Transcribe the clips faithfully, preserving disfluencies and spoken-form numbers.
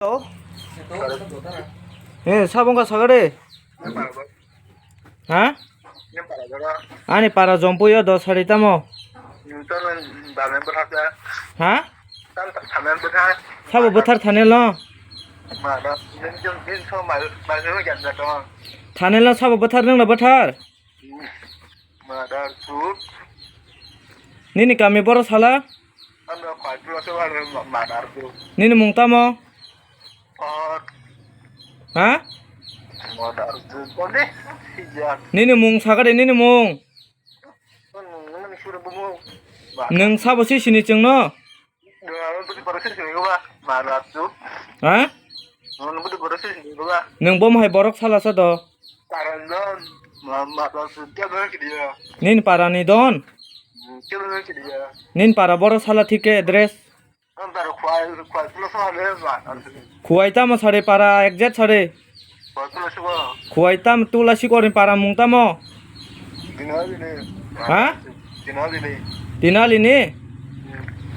Hello? Eh, sabo wngkha saga de? Ha? Ani para jompuyo do sari tamo? Ha? Sabo bwthar thanel no? Thanel no sabo bwthar, nwng no bwthar? Nini kami boro sala? Nini mung tamo? Ha? Nini mung saga de, nini mung? Nwng sabo si sini chwngno? Ha? Nwng bo hai borok salasa do? Nini para ni don? Nini para borok sala thik khe address? Khuwai tamo sare para exact sare. Khuwai tam tula sikorni para mung tamo? Ha? Tinali ni?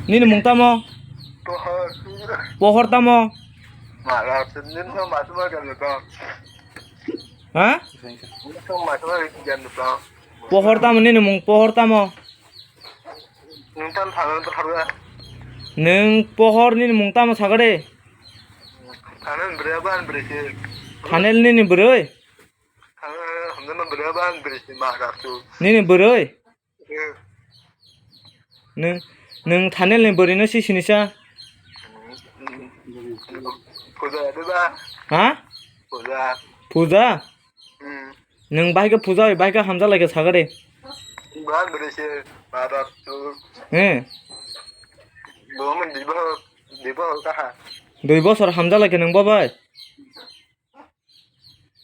Nini mung tamo? Pohor tamo? Ha? Pohor tamo nini mung, pohor tamo? Nwng pohor nini mung tamo saga de? Thanel nini bwrwi? Nini bwrwi? Nwng, nwng thanel ni bwrwi no si sinisa? Ha? Puja. Nwng bahai khe puja bai, bahai khe hamjak lai khe saga de. He. Dui bosor hamjak lai khe nwng bo bai?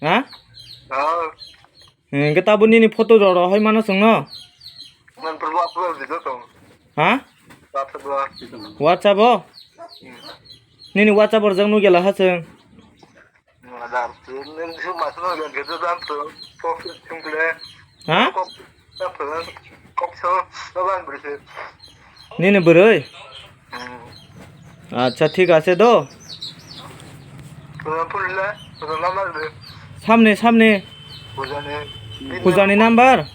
Ha? Hwnkhe tabuk nini photo rok rohoi mano chwngno? Ha? WhatsApp o? Nini WhatsApp o rijak nukya laha chwng. Ha? Nini bwrwi? Acha, thik ase do. Samni, samni. Pujani number?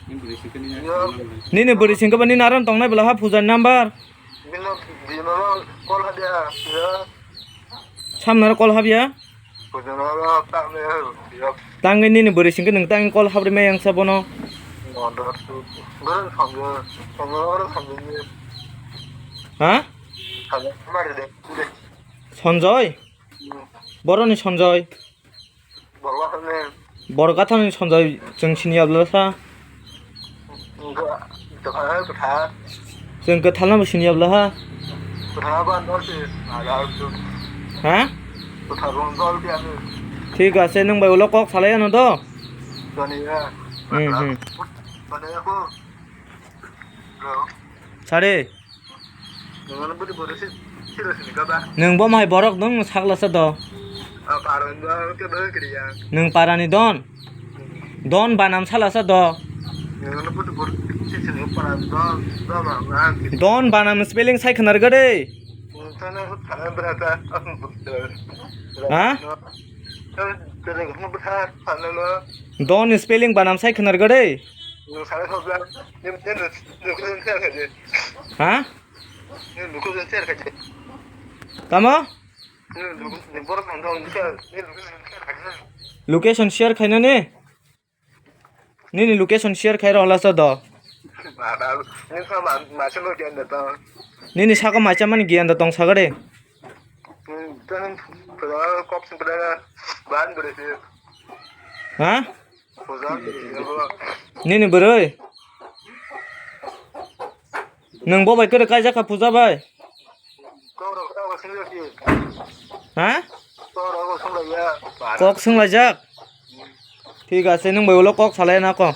Nini bwrwi singkhe ba nini aram tongnai bwla ha pujani number? Samnaro call habya? Tangwi nini bwrwi singkhe nwng tangwi call habri maya wngsa bono. Ha? Sanjoy? Boroni Sanjoy? Borok gathani Sanjoy chwng siniya bwlasa. Chwng kwthalnabo siniya bwla ha. Ha? Thik ase, nwng bai ulo kok salai ano do? Hmm, hmm. Sari. Nwng bo hai borok nwng saklasa do. Nwng parani don. Don banam salasa do. Don banam spelling sai khwnar gade. Ha? Don spelling banam sai khwnar gade. Ha? Tamo? Location share khainani? Nini location share khai rw halasa do. Nini saka macha mani giyan da tong sagade. Ha? Nini bwrwi? Nwng bo bai kwrwi kaijak kha puja bai? Ha? Kok swnglaijak? Thik ase, nwng bai ulo kok salai na ko.